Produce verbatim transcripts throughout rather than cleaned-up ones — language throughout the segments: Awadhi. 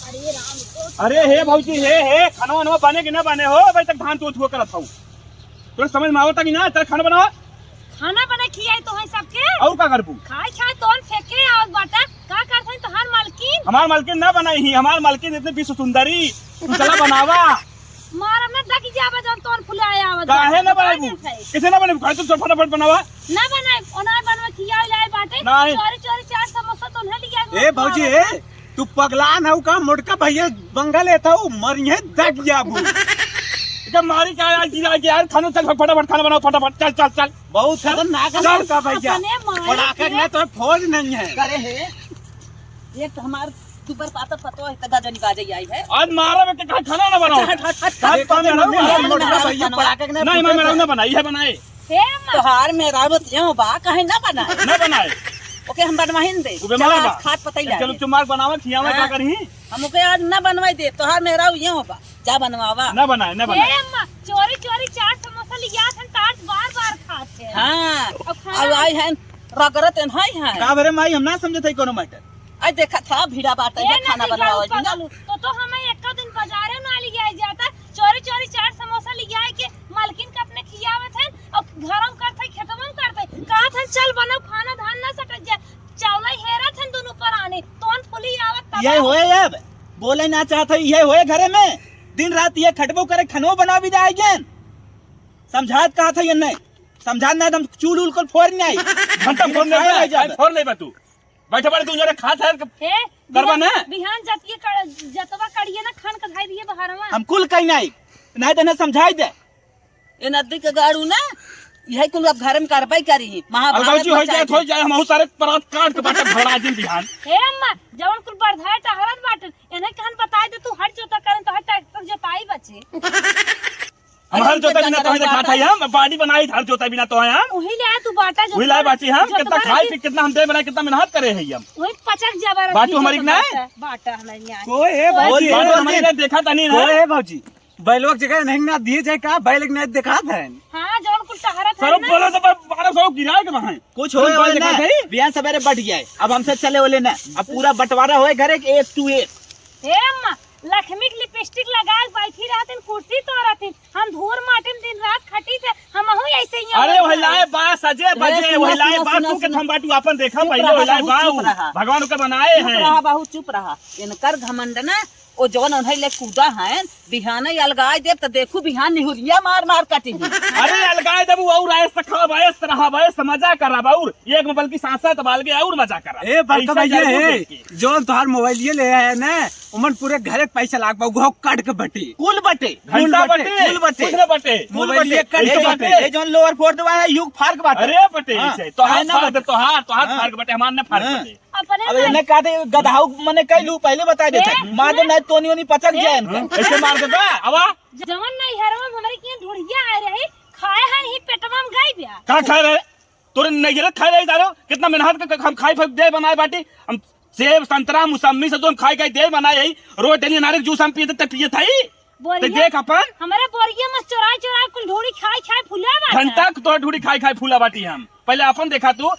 अरे हे भौजी, हे, हे, खाना वाना बने कि ना बने हो? अबे तक धान तू थुआ करत हऊ। तोरे समझ में आवता कि ना? चल खाना बनावा। खाना बना खियाई तो है सबके। और का करबू? खाए खाए तोन फेंके आवत बाटा। का करत है तोहार मालकिन? हमार मालकिन ना बनाई ही, हमार मालकिन इतनी विश्व सुंदरी। तू चला बनावा। मारब ना दक जाबे जौन तोन फुलाए आवत काहे बाटा। ना बनाबू? कैसे ना बनाबू? खाए तू चल फटाफट बनावा। ना बनाए, ओना बनवा खियाई लाए बाटे। नहीं। चोरी चोरी चाट समोसा तो ना लिया ए भौजी, ए, तू पगलान हऊ का? मोटका भैया बंगा लेता हूँ, मरिहे दग जाबू। जब मारी का यार, गिरा के यार, खाना चल, फटाफट खाना बनाओ, फटाफट, चल, चल, चल। बहुत खतरनाक है मोटका भैया। अपने मार पड़ाका के ना तो फोड़ नहीं है। करे है, एक तो हमार दुबर पातर पतो है, तगा जनी बाजे आई है। आज मारा में के कहा खाना ना बनाओ। हट, हट, हट, हट, हट, काम में रहो, हट, मोटका हट, भैया हट, पड़ाका के ना नहीं, मैं मेरा ना बनाई है, बनाए। हे अम्मा। तोहार मेहरारू तो यूं बा, कहे ना बनाए। ना बनाए। ओके, हम बनवाइन दे। उ बेमार चला, बा। आज खात पतई चलो, लागे। चुमार बनावा, खियावा, का हाँ। करी? हम ओके आज ना बनवाई दे, तोहार मेहरारू यूं बा, जा बनवावा। ना बनाए, ना हे बनाए। अम्मा, चोरी चोरी चाट समोसा लिया थे, काट बार बार खात है। हाँ, अब खाना अब आई है, रगरत है, है। का बरे माई, हम ना समझत है कोनो matter। आई देखा था, भीड़ा बाटे, ए जा खाना नती बनवावा गाँव जी ना। पगलू, तो, तो हमें एक दिन बाजारे ना लिया जाता, चोरी चोरी चाट समोसा लिया के मालकिन के अपने खियावत है, और घरों करते, खेतवों करते, कहत है, "चल बनाओ खाना, धान ना सटत जा।" चावला हेरत है दोनों परानी, तोन फुली आवत तब ये होए अब, बोले ना चाहत है, ये होए घरे में, दिन रात ये खटबो करे, खनो बना भी जाए जन। समझात कहत है ये नहीं, समझात ना, एकदम चूल उल कर फोड़ नहीं आई। घंटा फोड़ नहीं खाए बा, नहीं जाबे। फोड़ नहीं बा तू। बैठे बाड़े तू जरे खात है, हे, करबा बिहान, ना? बिहान जतिये कर, जतवा करिए ना खान का धाई दिए बहारवा। हम कुल कहीं नहीं, नहीं तो ना समझाई दे। ए नदी के गाड़ू ना, यही कुल अब घर में करबई करी, महाभारत अलगौजी हो मचाई जाए, दे। हो जाए, हम सारे परात काट के बाटे भरा दिन बिहान। हे अम्मा, जवन कुल बरधाए टहरत बाटे, इन्हें कहन बताई दे, तू हर जोता करन तो हर ट्रैक्टर जोताई बचे। हम हर जोता बिना तोहे देखा था हम, बाड़ी बनाई हर जोता बिना तोहे हम। उही ले आ तू बाटा जो उही लाए बाटी हम, जोतवा कितना खाए रही। पी, कितना हम दे बनाए, कितना मेहनत करे है हम। वही पचक जबरदस्ती बाटू हमारी जोतवा ना है? बाटा, बाटा हमारी ना है। कोई है कोई भौजी, है बाटू भौजी? हमारी ना देखा तनी ना। कोई है भौजी? बैलवा के जगह नहीं ना दिए जाए का? बैल के नहीं देखा था। हाँ, जौन कुल टहरत है सरो ना। बोलो तो बारह सौ गिराए के वहाँ। कुछ होए कुल वाले बैल ना, देखा था? बिहान सवेरे बट जाए। अब हमसे चले वाले ना, अब पूरा बंटवारा होए घर एक, एक to एक। हे अम्मा, लक्ष्मी के लिपस्टिक लगा के बैठी रहतिन, कुर्सी तोड़तिन, हम धूर माटी में दिन रात खटी थे, हमहू ऐसे ही अरे, होत वही है। लाए बा, सजे ए, बजे, सुना, वही लाए सुना, बा, सुना, तू के सुना। थम बाटू आपन देखा चुप पहिले, रहा, वही लाए बहू, बा, चुप रहा। भगवान ओके बनाए चुप हैं। रहा, बहू, चुप रहा। इनकर घमंड ना, ओ जवन उन्हें ले कूदा है, बिहाने अलगाए देब त देखू, बिहान निहुरिया मार मार कटी। अरे, अलगाए देबू, और ऐस खाब, ऐस रहब, ऐस मजा करब, और एक में बल्कि सांसा त बाल के और मजा करब। ए, बड़का ऐसा भैया, जरूर ए, देख के। जौन तोहार मोबाइलिया ले आए ना, ओमन पूरे घरे के पैसा लाग पाऊ, घोक काट के बटे। कुल बटे। घंटा कुल बटे, बटे, कुल बटे। कुछ ना बटे। कुल मोबाइल बटे, ये कट एक के बटे। बटे। ये जौन लोअर फोड़ देवा है, युग फार्क बाटे। अरे बटे, हाँ। ऐसे। तोहार है ना फार्क, बटे। तोहार, तोहार हाँ। फार्क बटे, हमार ना फार्क हाँ। बटे। अपने अब में इन्हें कहते, गधाऊ मने कई लू, पहले बता देते। ए, मार दे, सुने। नहीं तोनी ओनी पचक ए। जाए इनका। हाँ, ऐसे मार दे बा, आवा। जवन नहीं हरवा में हमरे के ढुढ़िया आए रहे, खाए हन ही पेटवा में गई ब्या। का खाए रहे? तोरे नैहरे खाए रही दारो, कितना मेहनत के हम खाई फाई दे बनाए बाटी। हम सेब, संतरा, मुसम्मी से तो हम खाई खाई दे बनाए ही। रोज डेली अनारे के जूस हम पीते, ते पिए थाई। ते बोरिया, देख अपन। हमरे बोरिया में चोराई चोराई कुल ढूढ़ी खाई खाई फुला बाटा। घंटा के तोर ढूढ़ी खाई खाई फूला बाटी हम। पहले अपन देखा तू,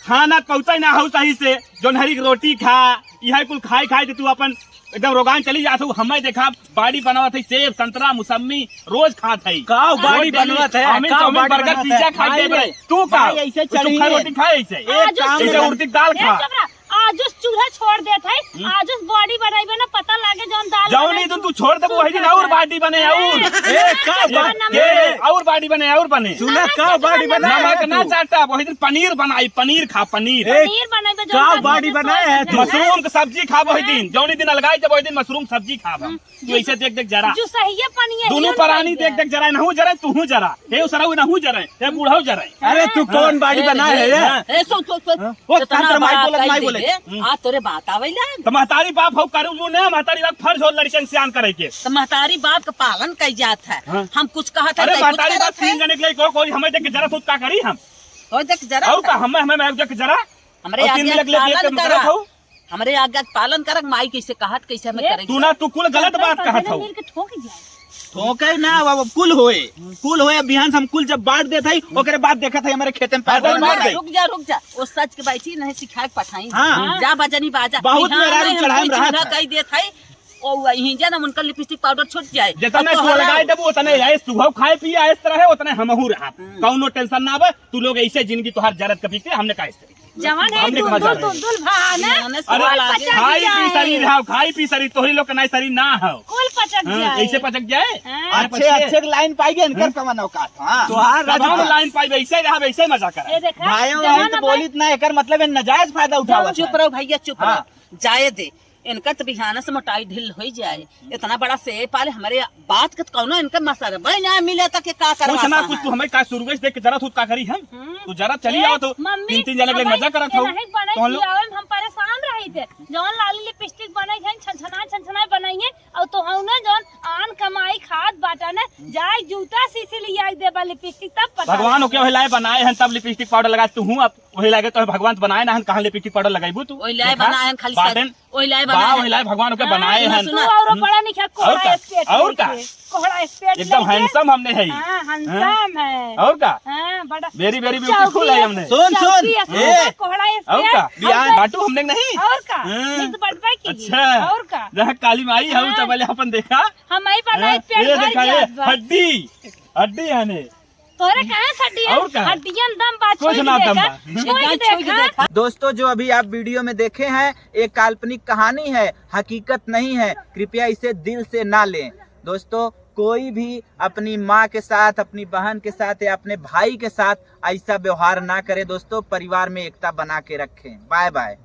खाना पहुँचा ना हो सही से, जोन हरी रोटी खा, इहे कुल खाई खाई ते तू अपन एकदम रोगान चली जात हो। हमें देखा, बाड़ी बनावत है, सेब, संतरा, मुसम्मी रोज खात है। काव बाड़ी रोज डेली बनवत है, चाउमीन, काव चाउमीन, बाड़ी बर्गर, बनवत पिज्जा है। खाई खाई दे बे। रे। तू का? भाई, ऐसे सूखा चढ़ी रोटी है। खाए ऐसे। एक आज काम उस करो। उर्दी दाल खा। ए, चुप रहा। आज उस चूल्हा छोड़ देत है, हम्म। आज उस बॉडी बनाई बना पता लागे जौन दाल जौन बनाई ही दिन तू। तू छोड़ दे, वही दिन और बॉडी बने, और। ए, का ए, बा-, ए, ए, और बॉडी बने, और बने। सुना, नमक का बॉडी बना नमक है ना तू? चाटा, वही दिन पनीर बनाई, पनीर खा, पनीर। ए, पनीर बनाई तो का जौन बॉडी बना है तू? मशरूम के सब्जी खा वही दिन, जौन दिन अलगाई जब वही दिन मशरूम सब्जी खा हम। हम्म। तू ऐसे देख, देख जरा। जो सही है, पानी है, दोनों ये परानी पानी देख, है। देख जरा, नहू जरा, तू हूँ जरा। हे उसरा नहू जरा, हे बूढ़ा जरा। अरे, तू हाँ। कौन बाड़ी ए, बना ए, है ये? हाँ। ए, सुन, सुन, सुन। हाँ। वो इतना शांत रह, माई बात बोलत, कह माई बोले। दे। हम्म। आ, तोरे बात आवे लाग। तो महतारी बाप हो करू जो ना, महतारी बाप फर्ज हो लड़के के सियान करे के। तो महतारी बाप का पालन कई जात है। हाँ। हम कुछ कहत है, अरे, तो कुछ महतारी बाप करत है। तीन जने के लिए को-, कोई हमें देख के जरा खुद का करी हम? हो देख जरा। और का हमें, हमें, हमें देख के जरा? हमरे और तीन आज्ञा मिनट के लिए पालन देख के करा। मत रहो। हमरे आज्ञा के पालन करक, माई कैसे कहत, कैसे हमें ए, करे तू ना, तू कुल गलत बात कहत हऊ। मिल के ठोक जाए। ठोके ना, अब, अब कुल होए, कुल होए। अब बिहान से हम कुल जब बांट देत हई, ओकरे बाद देखत हई हमरे खेते में पैर अरे डाल मार दे। रुक जा, रुक जा, वो सच के बैठी नहीं सिखाए के पठाई। हाँ। जा बजनी बाजा। बहुत बिहान मेहरारू में हम चढ़ाए में कुछ रहत ना है। कही देत हई, ओ वहीं जा ना उनका लिपस्टिक पाउडर छूट जाए। जितना अब तू तोहरा लगाए देबू, उतने आइस तू हो, खाए पिए आइस तरह है, उतने हमहू रहब। हम्म। कौनो टेंशन ना बा, तू लोग ऐसे जिंदगी तोहार जरत कभी के, हमने का इस तरीके। जवान है हमने दुल मजा दुल ले। दुल दुल भान है। बिहान से अरे, कुल पचक जाए। खाई पी शरीर है, खाई पी शरीर, तोहरी लोग का नहीं शरीर ना हो। कुल पचक हाँ, जाए। ऐसे पचक जाए? हाँ। अरे, अच्छे, पचके। अच्छे के लाइन पाई गए, इनकर हाँ। कवन औकात, हाँ। तोहार तब हम राजू लाइन पाई, वैसे रहा, वैसे मजा करा। ये देखा, भाइयों, जवान भाई तो भाई बोलित ना, एकर मतलब है नजायज फायदा उठावत चुप है। रहो भैया, चुप हाँ। रहो। जाए दे, इनकर तो बिहान से मोटाई ढील हो जाए। इतना बड़ा से पाले हमरे बात के तो कौनो इनके मसर भाई ना मिले तो के का करवा कुछ ना, कुछ तू हमें का सुरुवेश देख के जरा तू का करी हम? हम्म। तू जरा चली ए, आओ तो मम्मी, तीन, तीन जने के अब मजा करत हो। नहीं बनाई तो हम लोग खियावे में हम परेशान रही थे। जौन लाली लिपस्टिक बनाई है, छनछना, छनछना बनाई है, और तो हम ना जौन आन कमाई खात बाटा ना, जाए जूता सीसी ले आई देबा लिपस्टिक तब पता भगवान लगे। ओके वही लाए बनाए हैं तब लिपस्टिक पाउडर लगा तू हूँ अब वही लागे तो भगवान तो बनाए ना हन, कहाँ लिपस्टिक पाउडर लगाइबू तू? वही लाए देखा, बनाए हन खाली बाटन। सर, वही लाए बा, बनाए वही हन। लाए भगवान ओके हाँ, बनाए सुना, हन। सुना। तू और हम्म। बड़ा नहीं क्या, और कोहड़ा का? स्पेट और का? लेके, कोहड़ा स्पेट एकदम लेके। Handsome हमने है ही। हाँ, हाँ। Handsome है। और का? हाँ, बड़ा very, very beautiful है चौकी हमने। सुन, सुन। चौकी है, ए। कोहड़ा और स्पेट। का? बियान और बाटू हमने नहीं। और का? हाँ। ये तो बड़बा की। अच्छा। और का? जहाँ काली माई है, हाँ। तब पहले अपन देखा। हम आई बनाए हाँ, पेट ये भर देखा, गया ये बा। हड्डी, हड्डी है ने। तोरे कहाँ से हड्डियन? और का? हड्डियन दम बा, कुछ छुई ना दम देखा, बा। छुई देखा। दोस्तों, जो अभी आप वीडियो में देखे हैं, एक काल्पनिक कहानी है, हकीकत नहीं है। कृपया इसे दिल से ना लें। दोस्तों, कोई भी अपनी माँ के साथ, अपनी बहन के साथ या अपने भाई के साथ ऐसा व्यवहार ना करे। दोस्तों, परिवार में एकता बना के रखें। Bye bye.